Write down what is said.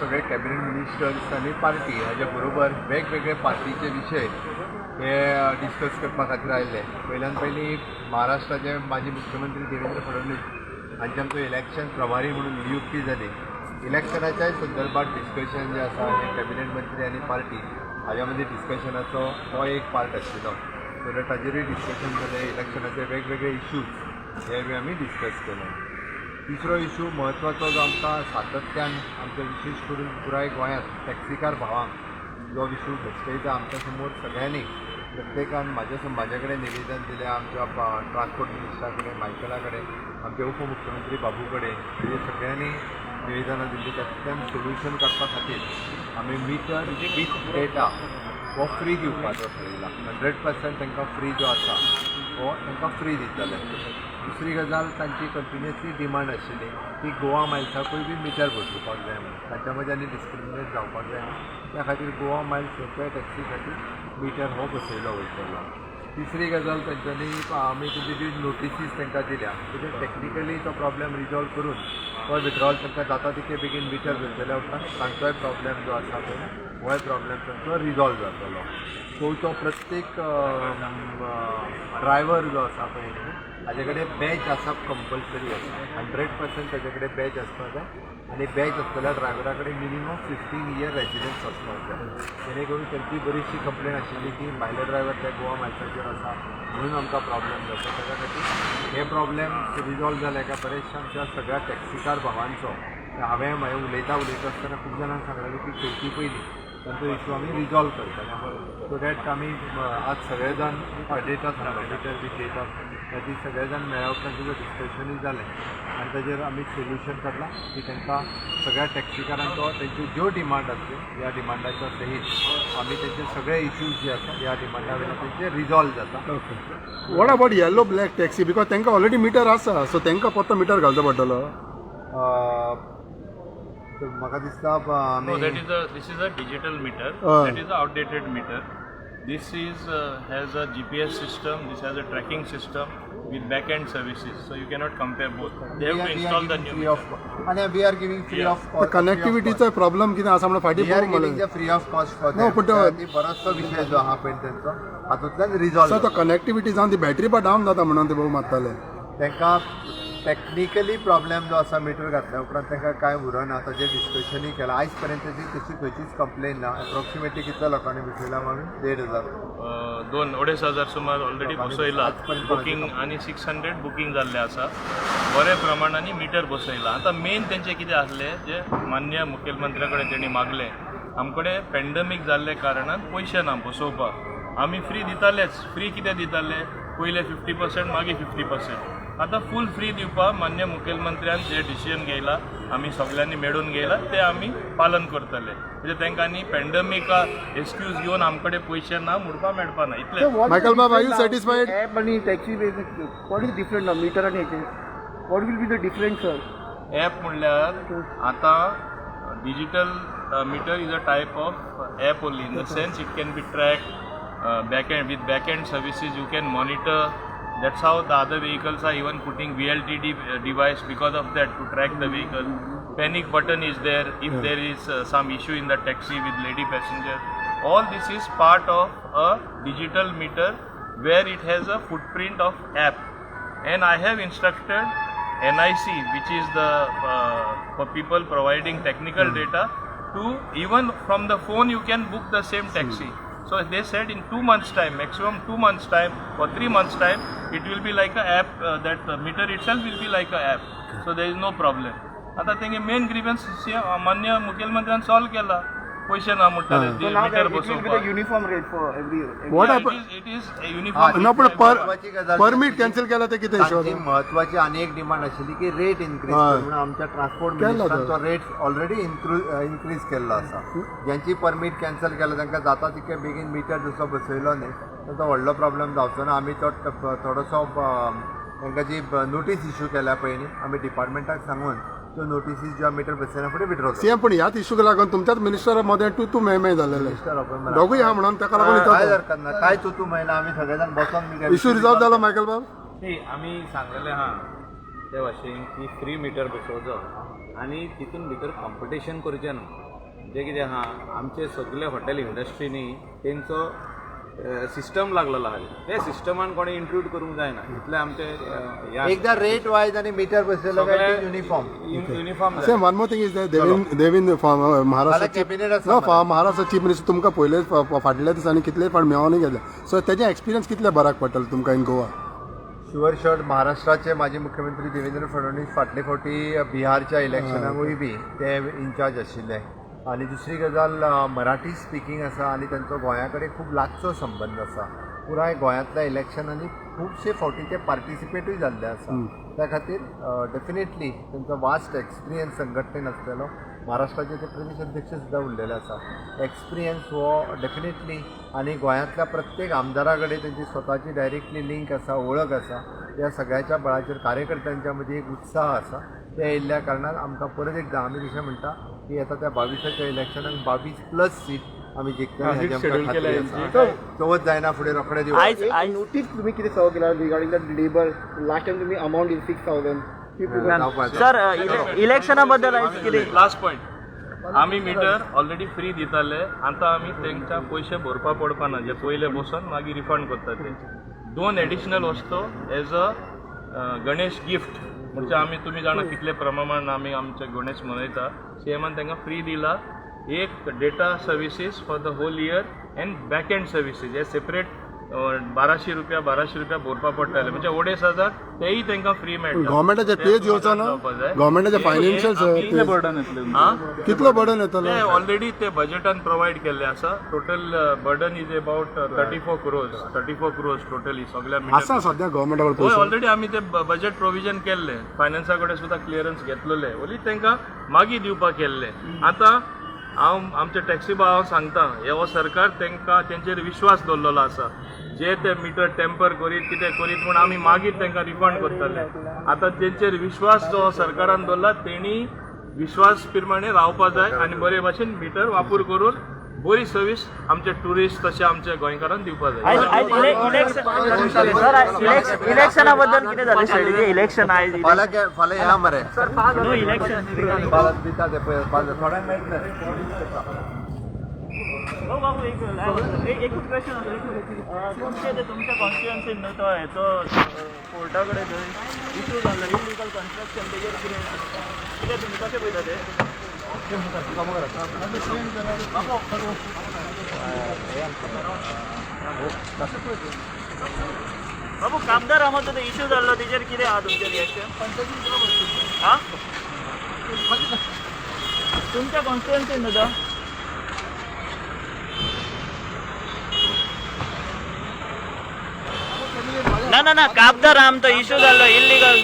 सगळे cabinet ministers आनी party हाज्या बरोबर वेगवेगळे पार्टीचे विशय हे डिस्कस करपा खातीर आयिल्ले. पयल्यान पयलीं महाराष्ट्राचे माजी मुख्यमंत्री देवेंद्र फडणवीस हांचे आमचो इलेक्शन प्रभारी म्हणून नियुक्ती जाली. इलेक्शनाच्याय संदर्भात डिस्कशन जें आसा हें कॅबिनेट मंत्री आनी पार्टी हाज्या मदीं डिस्कशनाचो हो एक पार्ट आशिल्लो. सो that ताजेरूय डिस्कशन जालें. इलेक्शनाचे वेगवेगळे इश्यूज हे बी आमी डिस्कस केले. तिसरो इशू म्हत्वाचो जो आमकां सातत्यान आमच्या विशेश करून पुराय गोंयांत टॅक्सीकार भावांक जो इशू भेश्टयता, आमच्या समोर सगळ्यांनी प्रत्येकान म्हाज्या कडेन निवेदन दिलें, आमच्या ट्रान्सपोर्ट मिनिस्टरा कडेन, मायकला कडेन, आमचे उपमुख्यमंत्री बाबू कडेन, हे सगळ्यांनी निवेदनां दिल्लीं. तातूंतल्यान सोल्युशन काडपा खातीर आमी मिटर वीथ डेटा हो फ्री दिवपाचो ठरयला. 100% तांकां फ्री जो आसा हो तांकां फ्री दितले. दुसरी गजाल, तांची कंटिन्युअसली डिमांड आशिल्ली की गोवा मायल्साकूय बी मिटर बसोवपाक जाय म्हणून, तांच्या मदीं आनी डिस्क्रिमिनेट जावपाक जायना. त्या खातीर गोवा मायल्स खंयच्याय टॅक्सी खातीर मिटर हो बसयलो वयतलो. तिसरी गजाल, तांच्यांनी आमी तेंची जी नोटिसीस तांकां दिल्या तेजेर टॅक्निकली तो प्रॉब्लेम रिजॉल्व करून तो विड्रॉल तांकां जाता तितके बेगीन मिटर बसयल्या उपरांत तांचोय प्रॉब्लेम जो आसा पळय, होय प्रॉब्लेम तांचो रिजॉल्व जातलो. चवथो, प्रत्येक ड्रायव्हर जो आसा पळय न्ही, हाजे कडेन बॅच आसप कंपल्सरी आसा. 100% ताजे कडेन बॅच आसपाक जाय आनी बॅच आसतल्या ड्रायव्हरा कडेन मिनिमम 15 इयर रेजिडन्स आसपाक जाय, जेणे करून तांची बरीचशी कंप्लेन आशिल्ली की भायले ड्रायव्हर ते गोवा मायल्साचेर आसा म्हणून आमकां प्रॉब्लेम जाता. ताच्या खातीर हे प्रॉब्लेम रिजॉल्व जाले काय बरेचशे आमच्या सगळ्या टॅक्सीकार भावांचो, हांवें मागीर उलयता उलयता आसतना खूब जाणांक सांगलेलें की चवथी पयलीं तांचो इशू आमी रिजॉल्व करतले. सो that आमी आज सगळे जाण डेटा सांगलो, मिटर वीथ डेटा ताची सगळे जाण मेळ्ळ्या उपरांत तेजो डिस्कशनूय जालें आनी ताजेर आमी सोल्युशन काडलां की तांकां सगळ्या टॅक्सीकारांचो तेंच्यो ज्यो डिमांड आसल्यो, ह्या डिमांडाच्या सहीत आमी तेंचे सगळे इश्यूज जे आसा ह्या डिमांडा वयल्यान तेंचे रिजॉल्व जाता. Okay, what about yellow black taxi? Because तांकां ऑलरेडी मिटर आसा, सो तांकां परतो मिटर घालचो पडटलो. तर म्हाका दिसता आमी No, that is a this is a digital meter. That is a outdated meter. This is has a GPS system. This has a tracking system with back-end services. So you cannot compare both. They have to install the new free meter. Of आणि we are giving free of कनेक्टिव्हिटीचो problem कितें आसा म्हणून फाटीं we are पळोवंक giving free of cost for No, but, बरोचसो विशय जो आहा पळय तेंचो हातूंतल्यान रिजॉल्व. सो तो कनेक्टिव्हिटी जावन ती बॅटरी पण डावन जाता म्हणून ते भोव मारताले. तांकां टॅक्निकली प्रॉब्लेम जो आसा, मिटर घातल्या उपरांत तांकां कांय उरना, ताजेर डिस्कशनूय केलां. आयज पर्यंत ताची तशी खंयचीच कंप्लेन ना. एप्रोक्सिमेटली कितल्या लोकांनी बसयला आमी? 1500. 2-2.5 हजार सुमार ऑलरेडी लोकांनी बसयला आजपर्यंत बुकींग आनी 600 बुकींग जाल्लें आसा. बऱ्या प्रमाणांनी मिटर बसयला. आतां मेन तेंचें कितें आसलें, जे मान्य मुखेलमंत्र्या कडेन तेणी मागलें, आमकडे पेंडमीक जाल्ले कारणान पयशे ना बसोवपाक. आमी फ्री दितालेच. फ्री कितें दिताले? पयले 50%, मागीर 50%. आतां फूल फ्री दिवपाक मान्य मुखेलमंत्र्यान जे डिसिजन घेयला, आमी सगल्यांनी मेळून घेयला, ते आमी पालन करतले. म्हणजे तांकां पेंडमिका एक्सक्यूज घेवन आमकडे पयशे ना म्हणपाक मेळपा ना, इतलें. मायकल बाब, are you satisfied? App आणि taxi, what is different now? Meter आणि हेचे what will be the difference, sir? App म्हणल्यार आतां digital meter is a type of app only, in the sense it can be track back end, with back end services you can monitor. That's how the other vehicles are even putting VLTD device, because of that, to track the vehicle. Panic button is there if there is some issue in the taxi with lady passenger. All this is part of a digital meter where it has a footprint of app. And I have instructed NIC, which is the for people providing technical data, to even from the phone you can book the same taxi. So they said in 2 months' time, maximum 2 months' time or 3 months' time, it will be like a app. That the meter itself will be like a app. So there is no problem. आता तेंगे main ग्रिव्हन्स मान्य मुख्यमंत्र्यान solve केला. पयशे ना म्हणटाले So now meter it will be the बसोवपाक. Uniform rate for every What Yeah, happen- it is a uniform. ना, पण पर महत्वाची गजाल परमीट कॅन्सल केला ते कितें तांची इशू? म्हत्वाची आनी एक डिमांड आशिल्ली की रेट इन्क्रीज म्हणून. आमच्या ट्रान्सपोर्ट केला मिनिस्टरान तो. तो रेट ऑलरेडी इन्क्रीज केल्लो आसा. ज्यांची परमीट कॅन्सल केला तांकां जाता तितके बेगीन मिटर जसो बसयलो न्ही, ताचो व्हडलो प्रॉब्लेम जावचो ना. आमी तो थोडोसो तांकां जी नोटीस इश्यू केल्या पळय न्ही, आमी डिपार्टमेंटाक सांगून त्यो नोटिसीस ज्यो मिटर बसयना फुडें विड्रॉ. सीएम, पण ह्याच इशूक लागून तुमच्याच मिनिस्टरा मदें तू तू मे मे जालेलें. दोगूय आहा म्हणून ताका लागून काय विचारता. हरकत ना, काय तू तू महिना, आमी सगळे जाण बसोन. इशू रिजॉल्व जालो मायकल बाब? न्ही, आमी सांगलेलें आहा ते भाशेन की फ्री मिटर बसोवचो आनी तितून भितर कॉम्पिटिशन करचें न्हू. जें कितें आहा आमचे सगळे हॉटेल इंडस्ट्रीनी तेंचो सिस्टम लागलेलो आहा. ते सिस्टमान कोणें इंट्रूड करूंक जायना इतलें आमचें हें आसा. एकदा रेट वायज आनी मिटर बसयलो काय सगळे uniform. Uniform. Same one more thing is Devendra Maharashtra cabinet आसा नो महाराष्ट्र चीफ मिनिस्टर तुमकां पयले फाटल्या दिसांनी कितले फावट मेळोनूय गेले, सो तेजे एक्सपिरियन्स कितले बराक पडटलो तुमकां इन गोवा? शुअर शॉट, महाराष्ट्राचे माजी मुख्यमंत्री देवेंद्र फडणवीस फाटले फावटी बिहारच्या इलेक्शनाकूय बी ते इन्चार्ज आशिल्ले. आनी दुसरी गजाल, मराठी स्पिकींग आसा आनी तांचो गोंया कडेन खूब लागचो संबंद आसा. पुराय गोंयांतल्या इलेक्शनांनी खुबशे फावटी ते पार्टिसिपेटूय जाल्ले आसा. त्या खातीर डेफिनेटली तांचो वास्ट एक्सपिरियन्स संघटनेन आसलेलो. महाराष्ट्राचे ते प्रदेश अध्यक्ष सुद्दां उरलेले आसा. एक्सपिरियन्स हो डेफिनेटली, आनी गोंयांतल्या प्रत्येक आमदारा कडेन तेंची स्वताची डायरेक्टली लिंक आसा, वळख आसा. ह्या सगळ्याच्या बळाचेर कार्यकर्त्यांच्या मदीं एक उत्साह आसा. ते येयल्ल्या कारणान आमकां परत एकदां आमी कशें म्हणटा की येता त्या 22च्या इलेक्शनाक 22+ सीट आमी जिखतले हाची आमकां खात्री आसा. चवथ जायना फुडें रोखडे दिवप. आयज आयज नोटीस तुम्ही कितें सर्व केला regarding the labour? Last time तुम्ही अमाऊंट दिली 6,000. सर, इलेक्शना बद्दल आयज कितें? लास्ट पॉयंट, आमी मिटर ऑलरेडी फ्री दिताले. आतां आमी तेंच्या पयशे भरपा पडपा ना, जे पयले बसून मागीर रिफंड करता ते. दोन एडिशनल वस्तू एज अ गणेश गिफ्ट, म्हणजे आमी तुमी जाणा कितले प्रमाणान आमी आमचे गणेश मनयता. सीएमान तांकां फ्री दिला एक data services for the whole year and back end services hey separate 1200 रुपया 1200 रुपया भरपा पडटाले, म्हणजे 2500, तेय तांकां फ्री मेळटा. गव्हर्मेंटाचे पेज येवचो ना, गव्हर्मेंटाचे फायनान्शियल बर्डन येतलें. हा. कितलो बर्डन येतलो? ते ऑलरेडी ते बजेटान प्रोवायड केल्ले आसा. Total burden is about 34 crores, 34 crores totally सगळ्या meter. आसा सध्या गव्हर्मेंटा कडेन हय, पयशे? ऑलरेडी आमी ते बजेट प्रोविजन केल्ले, फायनान्सा कडेन सुद्दां क्लियरन्स घेतलेले, ओली तांकां मागीर दिवपाक केल्ले. आतां हांव आमच्या टॅक्सी भावांक सांगता, हो सरकार तांकां तेंचेर विश्वास दवरलेलो आसा. जे ते मिटर टेम्पर करीत कितें करीत पूण आमी मागीर तांकां रिफंड करतले. आतां तेंचेर विश्वास जो सरकारान दवरला तेणी विश्वास प्रमाणे रावपा जाय आनी बरे भाशेन मिटर वापर करून बरी सर्वीस आमचे टुरिस्ट तशे आमच्या गोंयकारांक दिवपा जाय. आयज आयज इलेक्शन सर, इलेक्शना बद्दल कितें जालें सर? इलेक्शन आयज. फाल्यां फाल्यां या मरे. न्हू इलेक्शन. फाल्यां दिता ते पळय, फाल्यां थोड्यांक मेळटलें. हो बाबू, एक एकूच क्वेश्चन आसा. तुमचे ते तुमच्या कॉन्स्टिट्युएन्सीन न्हू तो हेचो कोर्टा कडेन थंय इशू जाल्लो इलिगल कन्स्ट्रक्शन, तेजेर कितें कितें तुमी कशें पळयता ते? बाबू, कामदार रामाचो तो इशू जाल्लो तेजेर कितें आहा तुमचें रिएक्शन? हा, तुमच्या कॉन्स्टिट्युएन्सीन न्हू तो. ना ना ना, काबदार राम तो इशू जाल्लो इल्लीगल.